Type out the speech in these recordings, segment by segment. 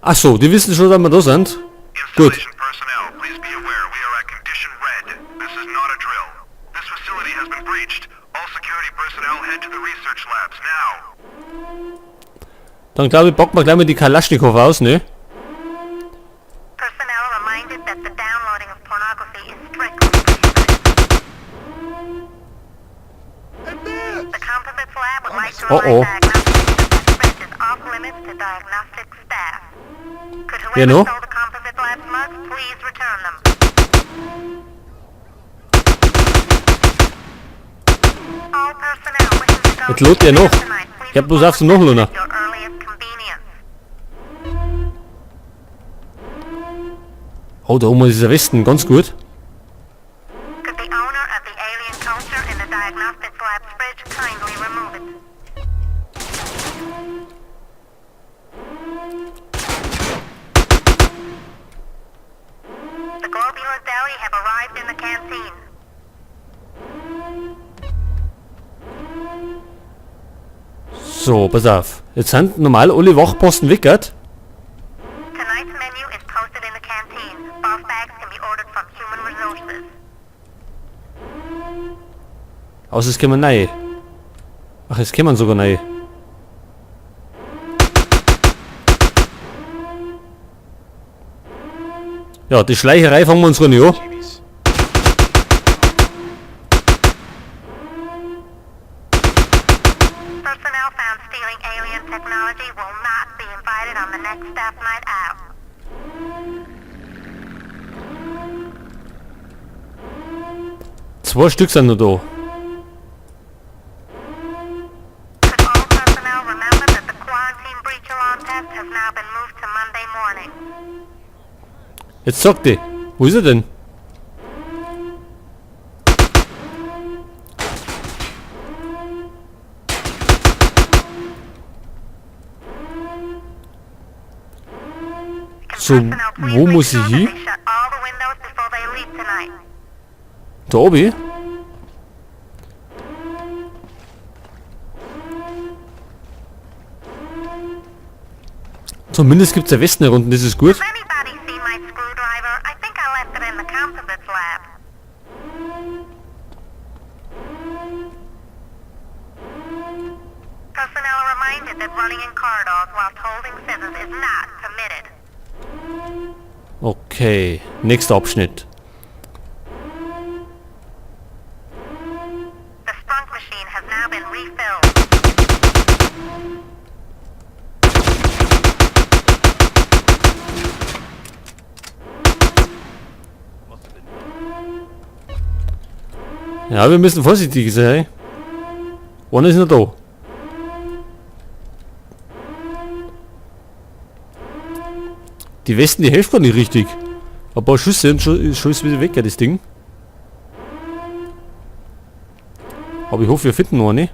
Ach so, die wissen schon, dass wir da sind. Gut. Installation personnel, please be aware we are at condition red. This is not a drill. This facility has been breached. All security personnel head to the research labs now. Dann glaube ich, packen wir gleich mal die Kalaschnikow aus, ne? Personnel are reminded that the downloading of pornography is strictly prohibited. The composites lab would like to Uh-oh. remind diagnostics that this fridge is off limits to diagnostic staff. Could Ja, whoever no? stole the composite lab's mugs please return them? All personnel wishing to go Jetzt lohnt to er noch. tonight, please Ich hab bloß auf zum report Nachlohner. at your earliest convenience. Oh, da oben ist der Westen, ganz gut. Could the owner of the alien culture in the diagnostics lab's fridge kindly remove it? The Globular Deli have arrived in the canteen. So, pass auf. Jetzt sind normal alle Wachposten weg, gell? Tonight's menu is posted in the canteen. Boss bags can be ordered from Human Resources. Außer es kommen neue. Ach, es kommen sogar neue. Ja, die Schleicherei fangen wir uns nicht an. Personnel found stealing alien technology will not be invited on the next staff night out. Zwei Stück sind noch da. Could all personnel remember that the quarantine breach alarm test has now been moved to Monday morning? Jetzt sagt die. Wo ist er denn? Can So, personnel please wo make muss sure ich that hin? they shut all the windows before they leave tonight? Da oben? Zumindest gibt's ja Westen herunten, das ist gut. Has anybody seen my screwdriver? I think I left it in the composites lab. Personnel are reminded that running in corridors whilst holding scissors is not permitted. Okay, nächster Abschnitt. The sprunk machine has now been refilled. Ja, wir müssen vorsichtig sein. Einer ist noch da. Die Westen, die helfen gar nicht richtig. Ein paar Schüsse und schon ist wieder weg, ja, das Ding. Aber ich hoffe, wir finden noch eine.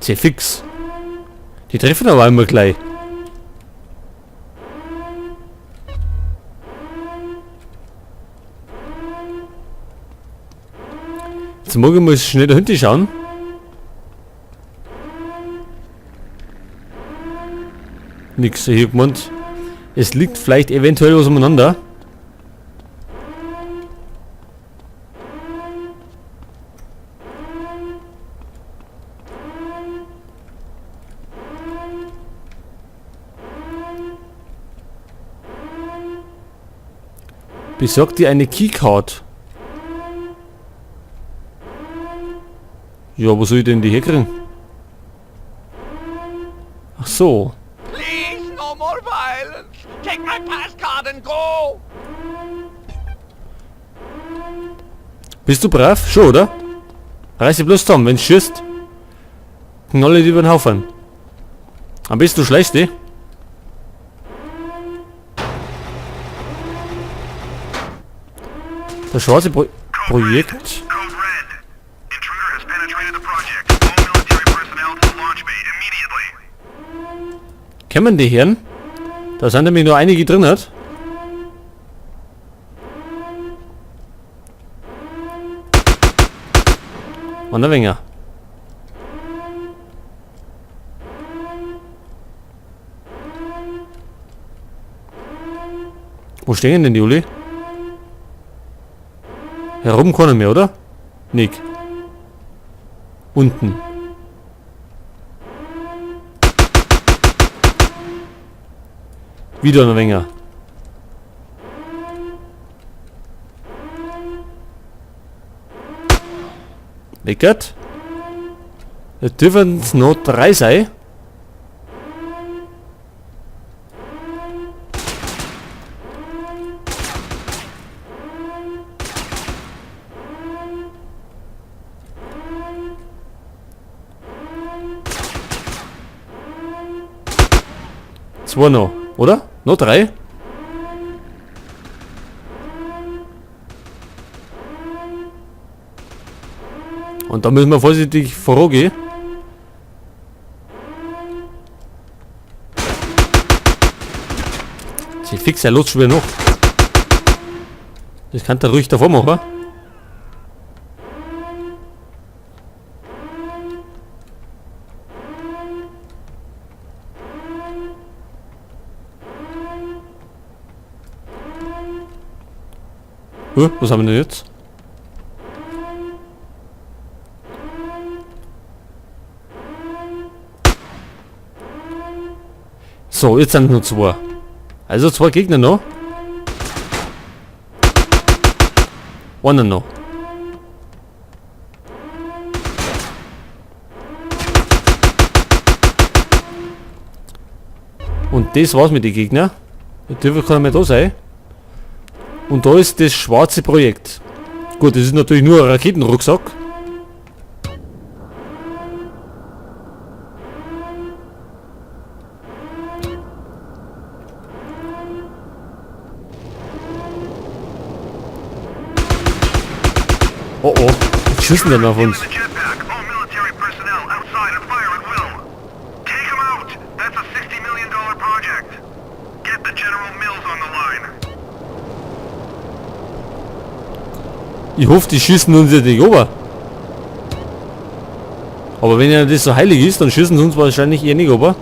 Sehr fix. Die treffen aber immer gleich. Jetzt morgen muss ich schnell dahinter schauen. Nix, ich hab gemeint, es liegt vielleicht eventuell was umeinander. Besorgt dir eine Keycard. Ja, wo soll ich denn die herkriegen? Ach so. Please, no more violence. Take my pass card and go. Bist du brav? Schon, oder? Reiß dich bloß zusammen, wenn du schießt, knolle dich über den Haufen. Am besten du schleichst dich. Das schwarze Projekt. Code Red. Intruder has penetrated the project. All military personnel to the launch bay immediately. Kennen die Herren? Da sind nämlich nur einige drin, hat. An der Wenger. Wo stehen denn die Uli? Herum können wir, oder? Nick. Unten. Wieder ein Wenger. Weckert. Es dürfen noch 3 sein. Zwei noch, oder? Noch 3? Und da müssen wir vorsichtig vorgehen. Sie fix, er lutscht wieder noch. Das kann der ruhig davor machen. Was haben wir denn jetzt? So, jetzt sind nur 2. Also 2 Gegner noch. Einer noch. Und das war's mit den Gegnern. Der dürfte keiner mehr da sein. Und da ist das schwarze Projekt. Gut, das ist natürlich nur ein Raketenrucksack. Oh oh, jetzt schießen die auf uns. Ich hoffe, die schießen uns jetzt nicht runter. Aber wenn ja das so heilig ist, dann schießen sie uns wahrscheinlich eher nicht runter.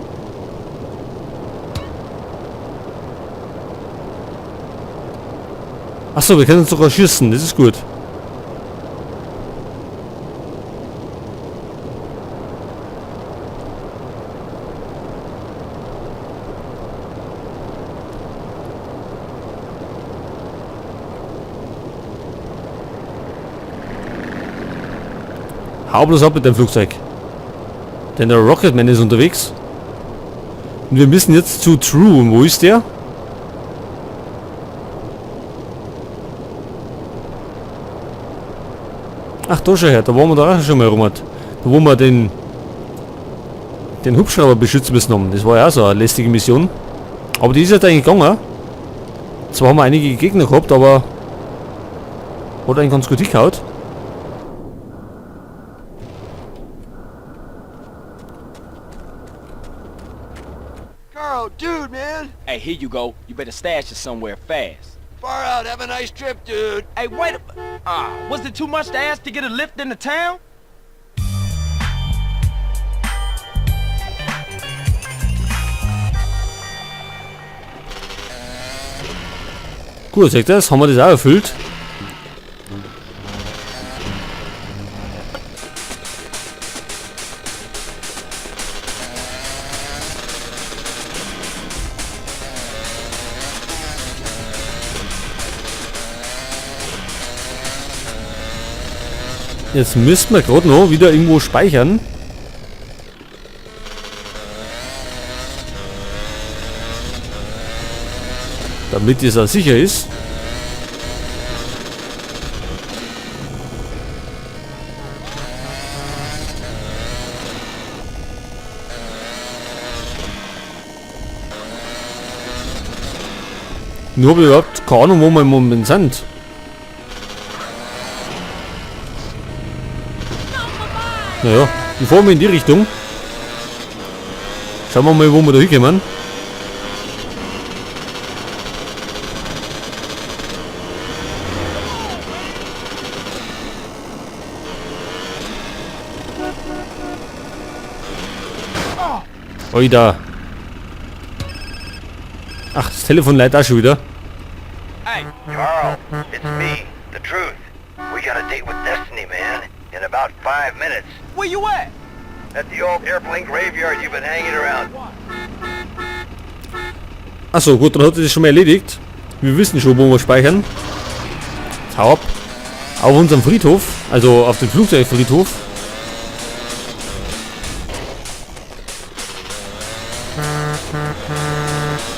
Achso, wir können uns sogar schießen, das ist gut. Hau bloß ab mit dem Flugzeug. Denn der Rocketman ist unterwegs. Und wir müssen jetzt zu True. Und wo ist der? Ach, da schon her. Da waren wir da auch schon mal rum. Da wo wir den Hubschrauber beschützen müssen haben. Das war ja auch so eine lästige Mission. Aber die ist jetzt eigentlich gegangen. Zwar haben wir einige Gegner gehabt, aber hat eigentlich ganz gut hingehauen. Carl, dude, man. Hey, here you go. You better stash it somewhere fast. Far out. Have a nice trip, dude. Hey, wait a... was it too much to ask to get a lift in the town? Gut, seht ihr das? Haben wir das auch erfüllt? Jetzt müssten wir grad noch wieder irgendwo speichern. Damit es auch sicher ist. Nur hab ich überhaupt keine Ahnung, wo wir im Moment sind. Naja, die fahren wir in die Richtung. Schauen wir mal, wo wir da hinkommen. Oida. Ach, das Telefon leitet auch schon wieder. Hey, Carl, it's me, the truth. We got a date with destiny, man, in about 5 minutes. where you at? At the old airplane graveyard you've been hanging around. Achso, gut, dann hat sich das schon mal erledigt. Wir wissen schon, wo wir speichern. Jetzt hau ab. Auf unserem Friedhof, also auf dem Flugzeugfriedhof.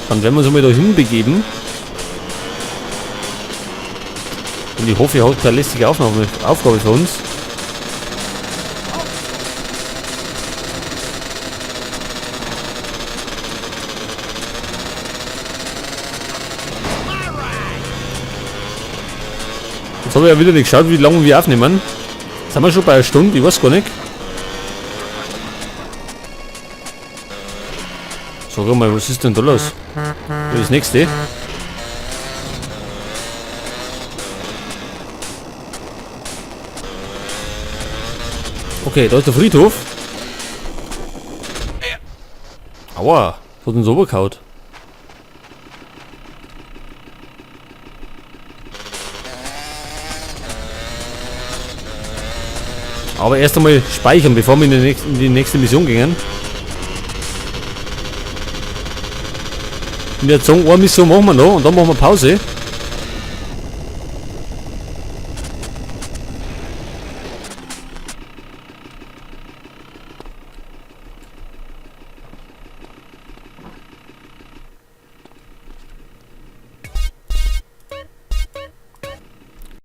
Dann werden wir uns mal da hinbegeben. Und ich hoffe, ihr habt keine lästige Aufgabe für uns. Jetzt habe ich ja wieder nicht geschaut, wie lange wir aufnehmen. Jetzt sind wir schon bei einer Stunde, ich weiß gar nicht. Sag mal, was ist denn da los? Das ist das nächste. Okay, da ist der Friedhof. Aua, das hat uns runtergehauen. Aber erst einmal speichern, bevor wir in die nächste Mission gehen. In der Zone eine Mission machen wir noch und dann machen wir Pause.